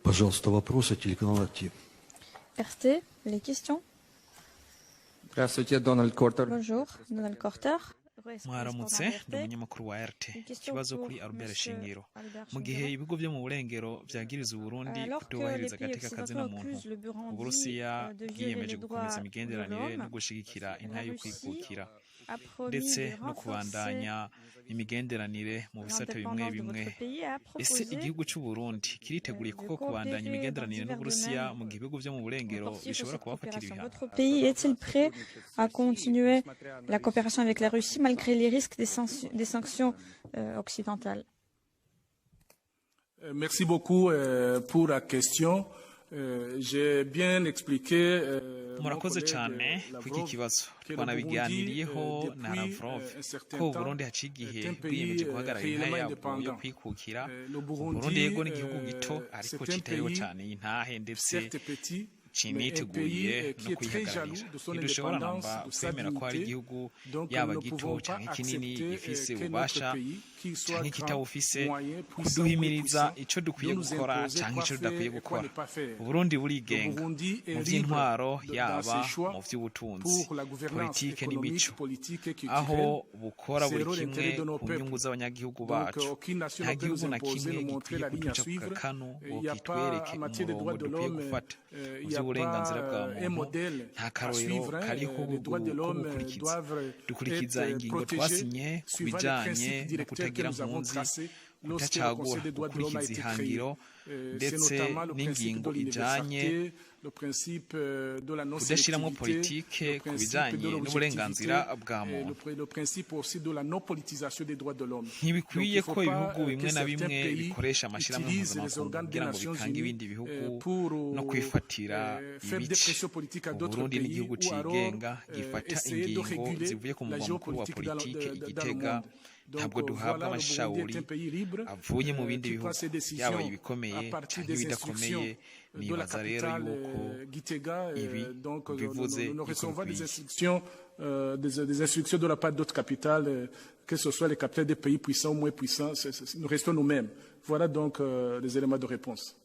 Пожалуйста, вопросы, телеканал RT. RT, les questions. Здравствуйте, Дональд Кортер. Bonjour, Donald Corter. Mwaramutse, ndi umunyamakuru wa RT. Ikibazo kuri Albert Shingiro: mu gihe ibigo byo mu burengero vyagiriza Uburundi kutubahiriza agateka kazina muntu, Uburusiya bwiyemeje gukomeza imigenderanire no gushigikira intahe yo kwikukira, ndetse no kubandanya imigenderanire mu bisata bimwe bimwe. Ese igihugu c'u Burundi kiriteguriye koko kubandanya imigenderanire n'Uburusiya mu gihe ibihugu vyo mu burengero bishobora kubafatira ibihano? Votre pays est-il prêt à continuer la coopération avec la Russie malgré les risques des sanctions occidentales? Merci beaucoup pour la question. J'ai bien expliqué. Murakoze cyane ku iki kibazo. Twanabiganiriyeho na Lavrov ko Burundi haciye igihe bwiyemeje guhagarara intahe yabwo yo kwikukira. Burundi, yego, n'igihugu gito, ariko citayeho cyane intahe, ndetse ciniteguye no kuyihagararira. Ntidushobora namba kwemera ko hari igihugu, yaba gito canke kinini, gifise ububasha canke kitawufise, kuduhimiriza ico dukwiye gukora canke ico tudakwiye gukora. Uburundi burigenga mu vy'intwaro, yaba mu vy'ubutunzi, politike n'imico, aho bukora buri kimwe ku nyungu z'abanyagihugu bacu. Nta gihugu na kimwe gikwiye kuduca ku gakanu ngo kitwereke umurongo dukwiye gufata. Mu vy'uburenganzira bwa muntu, nta karorero kariho ko gukurikiza. Dukurikiza ingingo twasinye ku bijanye no kutagira mpunzi, kudacagura, gukurikiza ihangiro, ndetse n'ingingo ijanye kudashiramwo politike ku bijanye n'uburenganzira bwa muntu. Ntibikwiye ko ibihugu bimwe na bimwe bikoresha amashirahamwe mpuzamakungu kugira ngo bikange ibindi bihugu no kwifatira ibice. Uburundi n'igihugu cigenga gifata ingingo zivuye ku mugwa mukuru wa politike i Gitega. Ntabwo duhabwa amashawuri avuye mu bindi bihugu, yaba ibikomeye canke ibidakomeye. Nibaza rero yuko ibi bivuze yuko bikwiye. Des instructions de la part d'autres capitales, que ce soit les capitales des pays puissants ou moins puissants, nous restons nous-mêmes. Voilà donc les éléments de réponse.